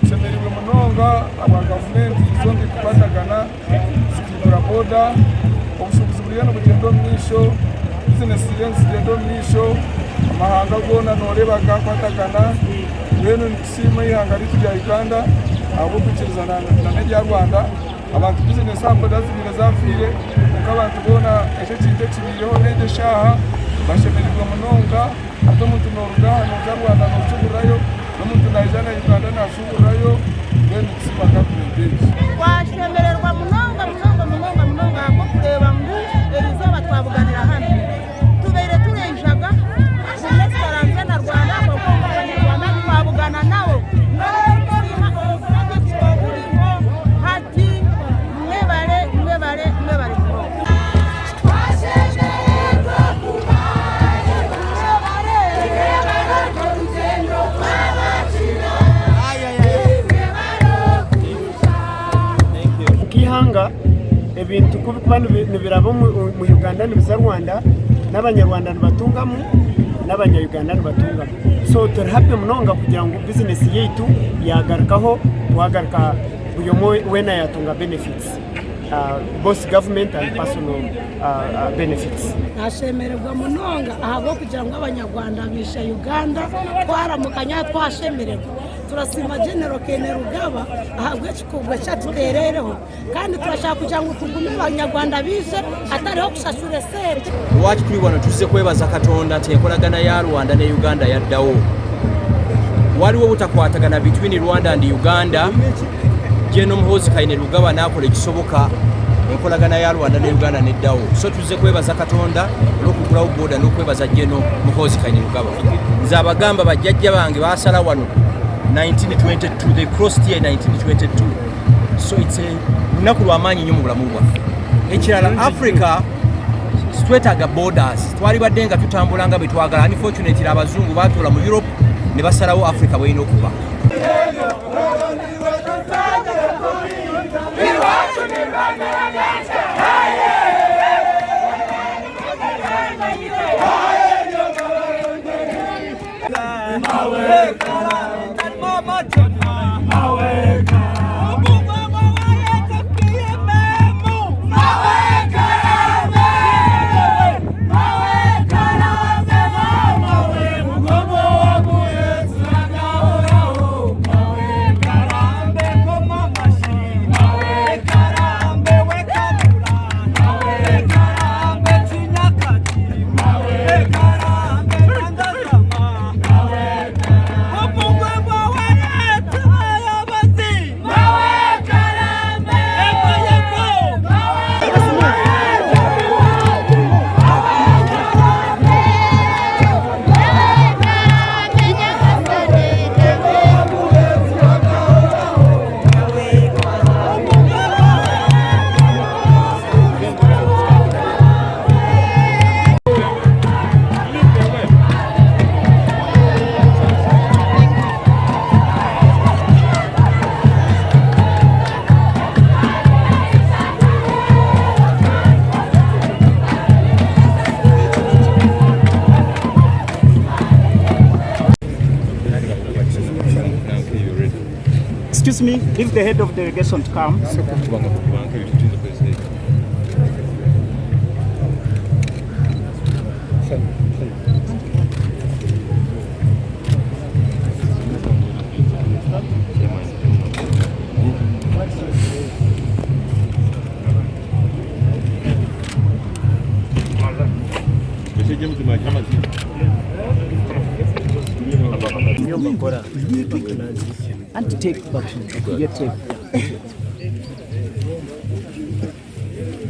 Tushemereirwe munonga ahabwa gavumenti zombi kukwatagana zikaigura boda, obushuubuzi buriyo nibugyenda omu maisho, bizinesi ziriyo nizigyenda omu maisho, amahanga goona nooreeba gaakwatagana. Mbwenu nitusiima eihanga ryaitu rya Uganda ahabw'okwikirizana n'erya Rwanda. Abantu bizinesi aha boda zibaire zaafiire kwonka abantu boona eki ekintu ekibaireho n'egi eshaaha bashemereirwe munonga. Hati omuntu nooruga aha nooza Rwanda nooshuburirayo. N'omuntu naija na Uganda nashuburirayo mbwenu nitusiima gavumenti egi. Twashemererwa munonga munonga munonga munonga ahabw'okureeba ngu erizooba twabuganira hanu. Tubaire tureijaga tumwe tutaranzire na Rwanda kwonka obu Abanyarwanda twabugana nabo. N'okusiima obutegyeki oburiho hati. Mwebare mwebare mwebare munonga. Nk'eihanga ebintu ku birikuba nibiraba omu Uganda nibiza Rwanda, n'abanyarwanda nibatungamu n'abanya-Uganda nibatungamu. So turi happy munonga kugira ngu bizinesi yaitu yaagarukaho, twagaruka buri omwe weena yaatunga benefits. Both government and personal benefits. Nashemererwa munonga ahabw'okugira ngu abanyarwanda baija Uganda twaramukanya twashemererwa. Turasiima General Kainerugaba ahabw'ekikorwa eki atutereireho kandi turashaba kugira ngu tugume abanyarwanda baije hatariho kushashura esente. Lwaki turi wano tuzze kwebaza Katonda nti enkolagana ya Rwanda ne Uganda yaddawo. Waliwo obutakwatagana between Rwanda and Uganda. Gen Muhoozi Kainerugaba n'akola ekisoboka enkolagana ya Rwanda ne Uganda neddawo. So tuzze kwebaza Katonda olw'okuggulawo booda n'okwebaza Gen Muhoozi Kainerugaba. Nze abagamba bajjajja bange baasala wano 1922, they crossed here in 1922. So it's a lunaku lwa maanyi nnyo mu bulamu bwaffe. Ekirala Africa twetaaga borders, twalibadde nga tutambula nga bwe twagala. Unfortunately abazungu baatuula mu Europe ne basalawo Africa bw'erina okuba. Excuse me, leave the head of delegation to come.